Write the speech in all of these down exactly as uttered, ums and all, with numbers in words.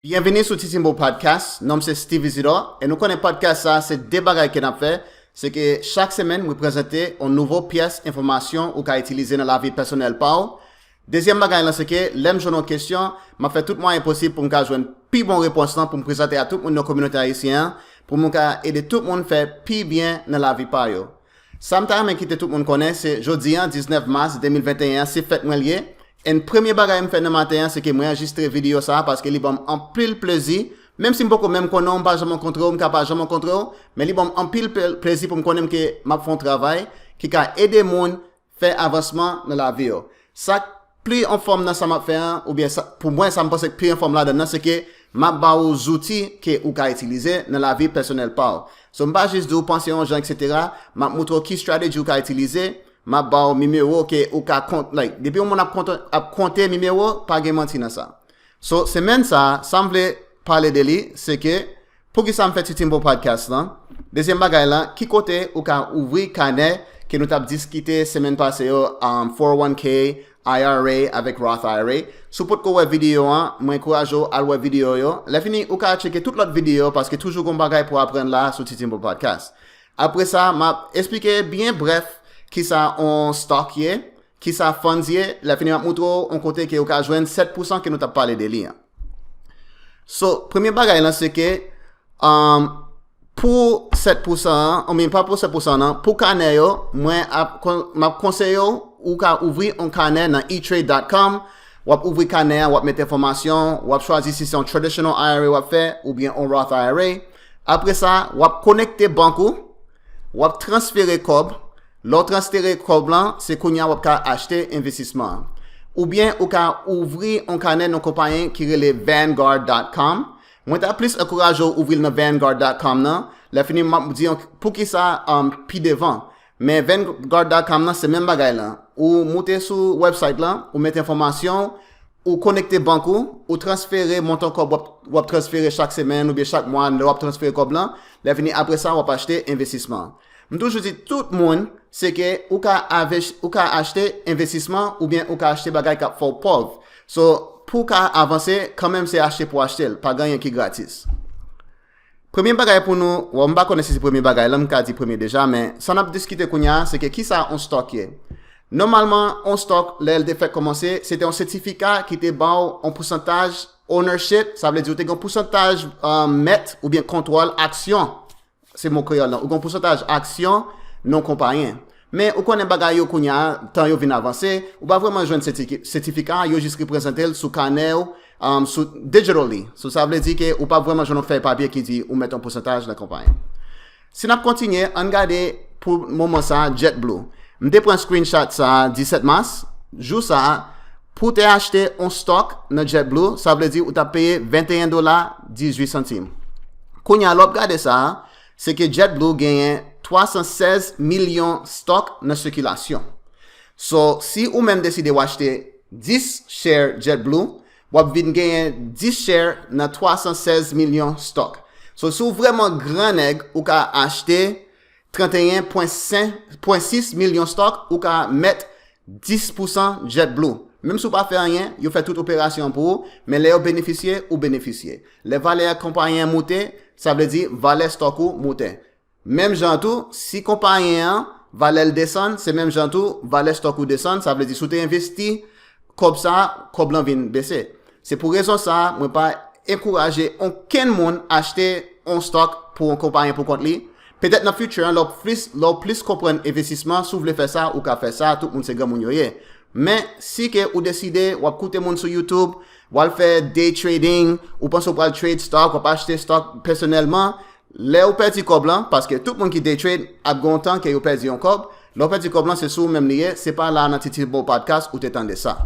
Byenvini sou Titimbo Podcast. Non m se Steve Isidore, e nou konnen podcast sa se de bagay ke n ap fè. Se ke chak semèn, mwen prezante yon nouvo pyès enfòmasyon ou ka itilize nan lavi pèsonèl pa w. Dezyèm bagay lan se ke lè m jwenn yon kesyon, m ap fè tout mwayen posib pou m ka jwenn pi bon repons lan pou m prezante a tout moun nan kominote ayisyen an, pou m ka ede tout moun fè pi byen nan lavi pa yo. Sa m ta renmen kite tout moun konnen, se jodi a, diznèf mas de mil venteyen an, se fèt mwen l ye. And premye bagay m fè nan maten an, se ke mwen anrejistre videyo sa a paske li ban m anpil plezi. Menm si m poko menm konnen w, m pa janm rankontre w, m ka pa janm rankontre w, men li ban m anpil ple- plezi pou m konnen ke m ap fè yon travay ki ka ede moun fè avansman nan lavi yo. Sa k pli anfòm nan sa m ap fè an, oubyen sa, pou mwen, sa m panse k pi anfòm ladan l nan, se ke m ap ba w zouti ke ou ka itilize nan lavi pèsonèl pa w. So, m pa jis di w panse yon jan, etsetera. M ap moutre w ki strategy ou ka itilize. M ap ba w nimewo ke ou ka kont, like, depi yon moun ap kont, ap konte nimewo, pa gen manti nan sa. So, semèn sa a, sa m vle pale de li, se ke poukisa m fè Titimbo Podcast lan. Dezyèm bagay lan, ki kote ou ka ouvri kanè ke nou t ap diskite semèn pase yo, um, four oh one k, I R A avèk Roth I R A. Si w potko wè videyo an, mwen ankouraje w al wè videyo yo. Lè fini, ou ka tcheke tout lòt videyo paske toujou gon bagay pou aprann la sou Titimbo Podcast. Apre sa, m ap esplike byen brèf kisa on stock ye, kisa funds ye, lè fini m ap moutre w on kote ke ou ka jwenn sèt pousan ke nou t ap pale de li an. So, premye bagay lan se ke, um, pou sèt pousan an, oubyen pa pou sèt pousan an, pou kanè yo, mwen ap kon- m ap konseye w, ou ka ouvri on kanè nan e trade dot com, w ap ouvri kanè an, w ap met enfòmasyon, w ap chwazi si se yon traditional I R A w ap fè, oubyen on Roth I R A. Apre sa, w ap konekte bank ou, w ap transfere kòb, lè w transfere kòb lan, se kounye a w ap ka achte envestisman an. Oubyen ou ka ouvri on kanè nan konpayi ki rele vanguard dot com. Mwen ta plis ankouraje w ouvri l nan vanguard dot com nan. Lè fini, m ap di w poukisa, um, pi devan. Men vanguard dot com nan, se menm bagay lan. Ou moute sou website lan, ou met enfòmasyon w, ou konekte bank ou, ou transfere montan kòb w ap, w ap transfere chak semèn oubyen chak mwa, lè w ap transfere kòb lan, lè fini apre sa, w ap achte envestisman. M toujou di tout moun, se ke ou ka, ave- ou ka achte envestisman oubyen ou ka achte bagay k ap fè w pòv. So, pou w ka avanse, kanmenm se achte pou achte l, pa gen anyen ki gratis. Premye bagay pou nou, bon, m pa konnen si se premye bagay lan, m ka di premye deja, men sa n ap diskite kounye a, se ke kisa on stock ye. Nòmalman, on stock, lè l te fèk kòmanse, se te yon sètifika ki te ba w yon pousantaj ownership, sa vle di ou te gen yon pousantaj, uh, mèt oubyen kontwòl aksyon. Se mo kreyòl lan, ou gen yon pousantaj aksyon nan yon konpayi. Men ou konnen bagay yo kounye a, tan yo vin avanse, ou pa vrèman jwenn sèti- sètifika, yo jis reprezante l sou kanè w, um, sou digitally. So, sa vle di ke ou pa vrèman jwenn yon fèy papye ki di ou mèt yon pousantaj nan konpayi. Si n ap kontinye, ann gade pou moman sa a JetBlue. M te pran screenshot sa a disèt mas. Jou sa a, pou w te achte yon stock nan JetBlue, sa vle di ou t ap peye venteyen dola dizuit santim. Kounye a, lè w ap gade sa a, se ke JetBlue genyen twa san sèz milyon stock nan sikilasyon. So, si ou menm deside w achte dis share JetBlue, w ap vin genyen dis share nan twa san sèz milyon stock. So, si w vrèman gran nèg, ou ka achte trannteyen pwen senk, pwen sis milyon stock, ou ka mèt dis pousan JetBlue. Menm si w pa fè anyen, yo fè tout operasyon an pou ou, men lè yo benefisye, ou benefisye. Lè valè konpayi an moute, sa vle di valè stock ou moute. Menm jan tou, si konpayi an, valè l desann, se menm jan tou, valè stock ou desann, sa vle di si w te envesti kòb sa, kòb lan vin bese. Se pou rezon sa, mwen pa enkouraje okenn moun achte yon stock pou yon konpayi pou kont li. Petèt nan future an, lè w plis, lè w plis konprann envestisman, si w vle fè sa, ou ka fè sa, tout moun se granmoun yo ye. Men, si ke ou deside, w ap koute moun sou YouTube, w al fè day trading, ou panse w pral trade stock, w ap achte stock pèsonèlman, lè ou pèdi kòb lan, paske tout moun ki day trade ap gen yon tan ke yo pèdi yon kòb, lè ou pèdi kòb lan, se sou ou menm li ye, se pa la nan Titimbo Podcast ou te tande sa.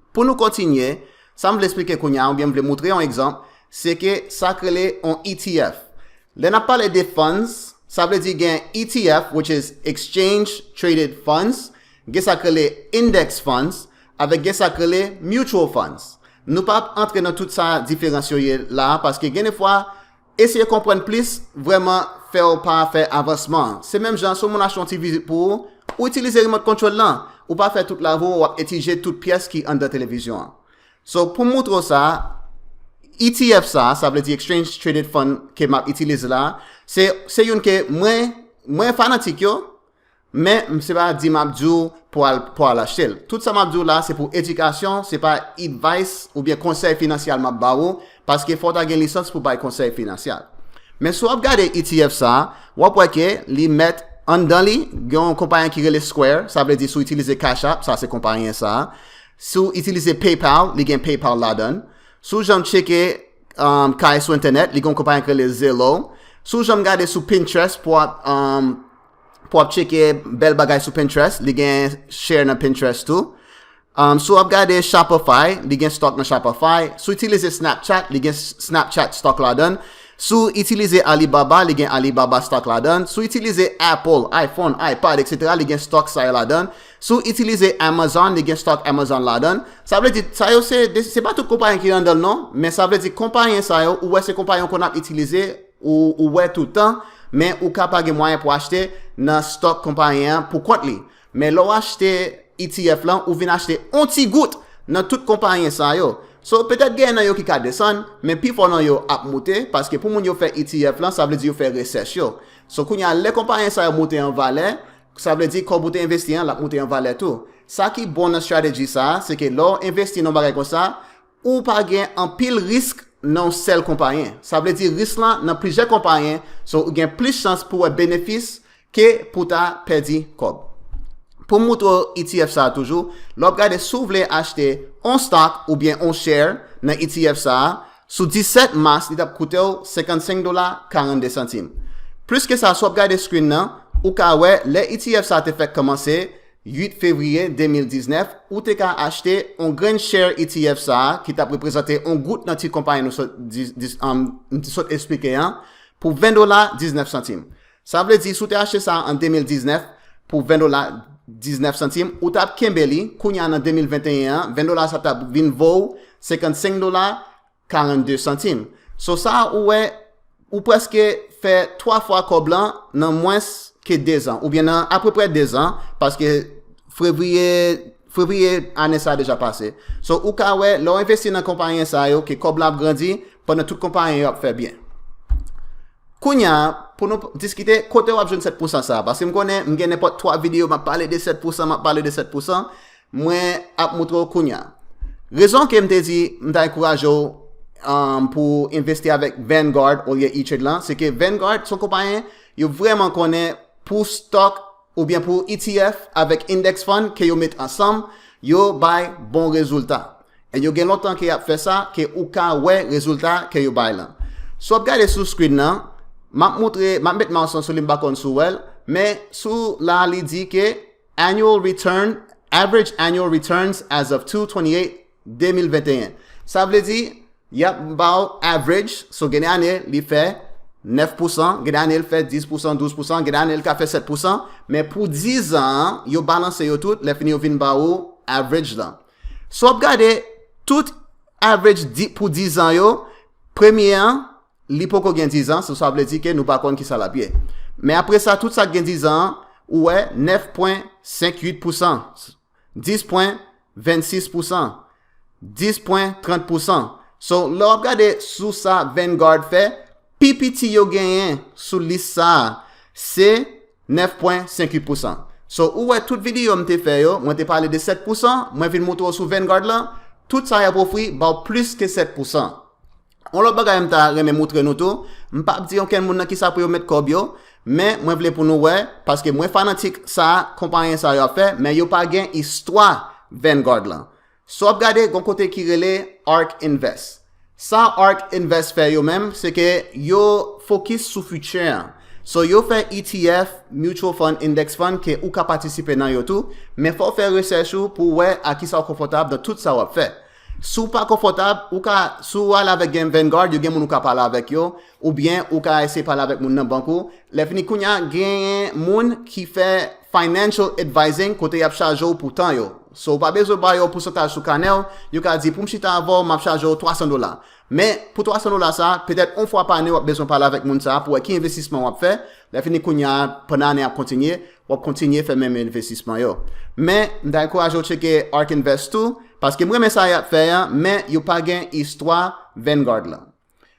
Pou nou kontinye, sa m vle eksplike kounye a, oubyen m vle moutre yon egzanp, se ke sa k rele yon E T F. Lè n ap pale de funds, sa vle di gen E T F, which is Exchange Traded Funds, gen sa k rele Index Funds, avèk gen sa k rele Mutual Funds. Nou p ap antre nan tout sa diferans yo ye la a, paske gen de fwa, eseye konprann plis, vrèman fè w pa fè avansman an. Se menm jan, si yon moun achte yon T V pou ou, ou itilize remote control lan. Ou pa fè tout lavi w, w ap etije tout pyès ki anndan televizyon an. So, pou m moutre w sa, E T F sa, sa vle di Exchange Traded Fund ke m ap itilize la, se, se youn ke mwen, mwen fanatik yo, men m se pa di m ap di w pou al, pou al achte l. Tout sa m ap di w la, se pou edikasyon, se pa advice oubyen konsèy finansyal m ap ba ou, paske fò w ta gen lisans pou bay konsèy finansyal. Men si w ap gade E T F sa, w ap wè ke li mèt anndan li, gen yon konpayi ki rele Square, sa vle di si w itilize Cash App, sa se konpayi sa. Si w itilize PayPal, li gen PayPal ladan l. Si w janm tcheke um, kay sou entènèt, li gen yon konpayi ki rele Zillow. Si w janm gade sou Pinterest pou ap, um, pou ap tcheke bèl bagay sou Pinterest, li gen share nan Pinterest tou. Um, si w ap gade Shopify, li gen stock nan Shopify. Si w itilize Snapchat, li gen Snapchat stock ladan l. Si w itilize Alibaba, li gen Alibaba stock ladan l. Si w itilize Apple, iPhone, iPad, et cetera, li gen stock sa yo ladan l. Si w itilize Amazon, li gen stock Amazon ladan l. Sa vle di, sa yo se, se pa tout konpayi ki anndan l non, men sa vle di konpayi sa yo, ou wè se konpayi yo konn ap itilize, ou, ou wè toutan, men ou ka pa gen mwayen pou achte nan stock konpayi an pou kont li. Men lè w achte E T F lan, ou vin achte on ti gout nan tout konpayi sa yo. So, petèt gen nan yo ki ka desann, men pifò nan yo ap moute, paske pou moun yo fè E T F lan, sa vle di yo fè resèch yo. So, kounye a, lè konpayi sa yo moute an valè, sa vle di kòb ou te envesti an, l ap moute an valè tou. Sa ki bon nan strategy sa, se ke lè w envesti nan bagay konsa, ou pa gen anpil risk nan yon sèl konpayi. Sa vle di risk lan nan plizyè konpayi, so ou gen plis chans pou wè benefis ke pou ta pèdi kòb. Pou m moutre w E T F sa a toujou, lè w ap gade si w vle achte on stock oubyen on share nan E T F sa a, sou disèt mas, li t ap koute w senkannsenk dola karannde santim. Plis ke sa, si w ap gade screen nan, ou ka wè lè E T F sa a te fèk kòmanse, uit fevriye de mil diznèf, ou te ka achte on grenn share E T F sa a, ki t ap reprezante on gout nan ti konpayi nou sot, di, di, um, m te sot esplike an, pou ven dola diznèf santim. Sa vle di, si w te achte sa an de mil diznèf pou ven dola diznèf santim, ou t ap kenbe li, kounye a nan de mil venteyen an, ven dola sa t ap vin vo w senkannsenk dola karannde santim. So sa ou wè, ou prèske fè twa fwa kòb lan nan mwens ke dezan, oubyen nan apeprè dezan, paske fevriye, fevriye ane sa a deja pase. So ou ka wè, lè w envesti nan konpayi sa yo, ke kòb la ap grandi, pandan tout konpayi yo ap fè byen. Kounye a, pou nou diskite kote w ap jwenn sèt pousan sa a, paske m konnen m gen nenpòt twa videyo m ap pale de sèt pousan, m ap pale de sèt pousan, mwen ap moutre w kounye a. Rezon ke m te di m ta ankouraje w, um, pou envesti avèk Vanguard olye E-Trade lan, se ke Vanguard se yon konpayi yo vrèman konnen pou stock oubyen pou E T F avèk index fund ke yo met ansanm, yo bay bon rezilta. E yo gen lontan ke y ap fè sa, ke ou ka wè rezilta ke yo bay lan. Si w ap gade sou screen nan, m ap moutre, m ap met mouse lan sou li, m pa konn si w wè l, men sou la li di ke annual return, average annual returns as of two twenty-eight, de mil venteyen. Sa vle di, y ap ba w average, so gen de ane li fè nèf pousan, gen de ane li fè dis pousan, douz pousan, gen de ane li ka fè sèt pousan, men pou diz an, yo balanse yo tout, lè fini yo vin ba ou average lan. Si w ap gade tout average di, pou diz an yo, premye an, li poko gen diz an, so sa vle di ke nou pa konn kisa l ap ye. Men apre sa, tout sa k gen diz an, ou wè nèf pwen senk uit pousan, dis pwen vennsis pousan, dis pwen trant pousan. So, lè w ap gade sou sa Vanguard fè, pi piti yo genyen sou lis sa a, se nèf pwen senk uit pousan. So, ou wè tout videyo m te fè yo, mwen te pale de sèt pousan, mwen vin moutre w sou Vanguard lan, tout sa y ap ofri ba w plis ke sèt pousan. Yon lòt bagay m ta renmen moutre nou tou, m p ap di okenn moun nan kisa pou yo met kòb yo, men mwen vle pou nou wè, paske mwen fanatik sa konpayi sa yo ap fè, men yo pa gen istwa Vanguard lan. Si w ap gade, gon kote ki rele Ark Invest. Sa Ark Invest fè yo menm, se ke yo fokis sou future an. So, yo fè E T F, mutual fund, index fund, ke ou ka patisipe nan yo tou, men fò w fè resèch ou pou w wè a kisa w konfòtab nan tout sa w ap fè. Si w pa konfòtab, ou ka, si w ale avèk gen Vanguard, yo gen moun ou ka pale avèk yo, oubyen ou ka eseye pale avèk moun nan bank ou. Lè fini kounye a, genyen moun ki fè financial advising, kote y ap chaje w pou tan yo. So, ou pa bezwen ba yo pousantaj sou kanè w, yo ka di, pou m chita avè w, m ap chaje w twa san dola. Men, pou twa san dola sa, petèt yon fwa pa ane, w ap bezwen pale avèk moun sa pou wè ki envestisman w ap fè. Lè fini kounye a, pandan ane ap kontinye, w ap kontinye fè menm envestisman yo. Men, m ta ankouraje w tcheke Ark Invest tou, Paske m renmen sa y ap fè an, men yo pa gen istwa Vanguard lan.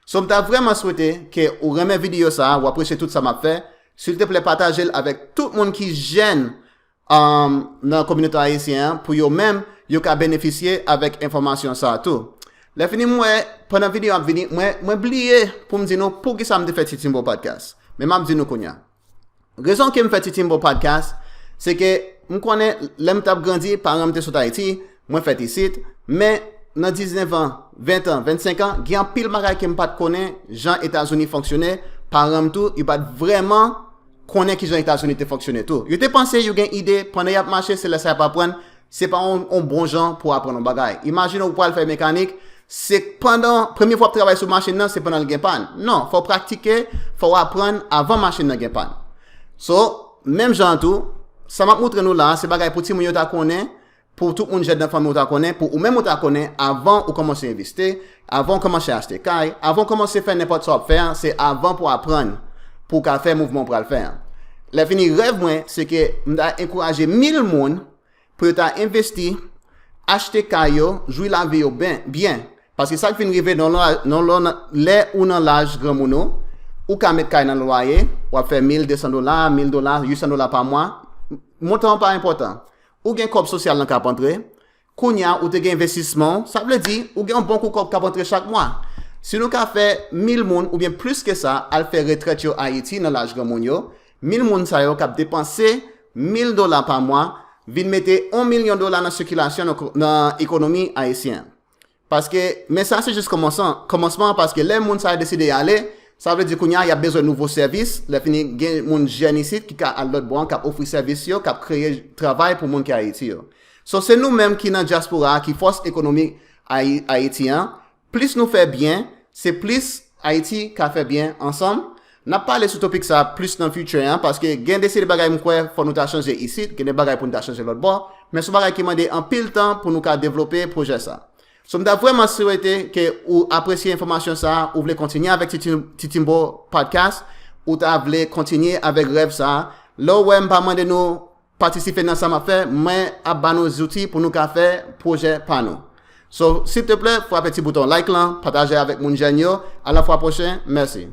So, m ta vrèman swete ke ou renmen videyo sa a, ou apresye tout sa m ap fè. Silteplè, pataje l avèk tout moun ki jèn um, nan kominote ayisyen an, pou yo menm, yo ka benefisye avèk enfòmasyon sa a tou. Lè fini, m wè, pandan videyo ap vini, mwen, mwen bliye pou m di nou poukisa m te fè Titimbo Podcast. Men m ap di nou kounye a. Rezon ke m fè Titimbo Podcast, se ke m konnen lè m t ap grandi, paran m te sot Ayiti, mwen fèt isit, men nan diznèf an, ven an, vennsenk an, gen anpil bagay ke m pa t konnen, jan Etazini fonksyone, paran m tou, yo pa t vrèman konnen kijan Etazini te fonksyone tou. Yo te panse yo gen ide, pandan y ap mache, se lè sa y ap aprann, se pa yon, yon bon jan pou aprann yon bagay. Imajine w pral fè mekanik, se pandan, premye fwa w ap travay sou machin nan, se pandan l gen pàn. Non, fò w pratike, fò w aprann avan machin nan gen pàn. So, menm jan an tou, sa m ap montre nou la a, se bagay pou timoun yo ta konnen, pou tout moun jèn nan fanmi w ta konnen, pou ou menm ou ta konnen, avan ou kòmanse envesti, avan ou kòmanse achte kay, avan ou kòmanse fè nenpòt sa w ap fè an, se avan pou w aprann, pou w ka fè mouvman w pral fè an. Lè fini, rèv mwen, se ke m ta enkouraje mil moun pou yo ta envesti, achte kay yo, jwi lavi yo ben, byen. Paske sa k vin rive nan lè, nan lè, lè ou nan laj granmoun ou, ou ka met kay nan lwaye, w ap fè mil de san dola, mil dola, uit san dola pa mwa. Montan an pa enpòtan. Ou gen kòb sosyal lan k ap antre. Kounye a, ou te gen envestisman w, sa vle di, ou gen yon bon kou kòb k ap antre chak mwa. Si nou ka fè mil moun oubyen plis ke sa al fè retrèt yo Ayiti nan laj granmoun yo, mil moun sa yo k ap depanse mil dola pa mwa vin mete yon milyon dola nan sikilasyon nan ko-, nan ekonomi ayisyen. Paske, men sa se jis kòmansan, kòmansman an, paske lè moun sa yo deside y ale, sa vle di kounye a y ap bezwen nouvo sèvis, lè fini gen moun jèn isit ki ka al lòt bò an, k ap ofri sèvis yo, k ap kreye travay pou moun ki Ayiti yo. So, se nou menm ki nan dyaspora a ki fòs ekonomik Ayi-, Ayiti an. Plis nou fè byen, se plis Ayiti ka fè byen ansanm. N ap pale sou topik sa a plis nan future an, paske gen de seri de bagay m kwè fò nou ta chanje isit, gen de bagay pou nou ta chanje lòt bò, men se yon bagay ki mande anpil tan pou nou ka devlope pwojè sa a. So, m ta vrèman swete ke ou apresye enfòmasyon sa a, ou vle kontinye avèk Titi-, Titimbo Podcast, ou ta vle kontinye avèk rèv sa a. Lè w wè m pa mande nou patisipe nan sa m ap fè, mwen ap ba nou zouti pou nou ka fè pwojè pa nou. So, silteplè, frape ti bouton like lan, pataje avèk moun jèn yo. A la fwa pwochen, mèsi.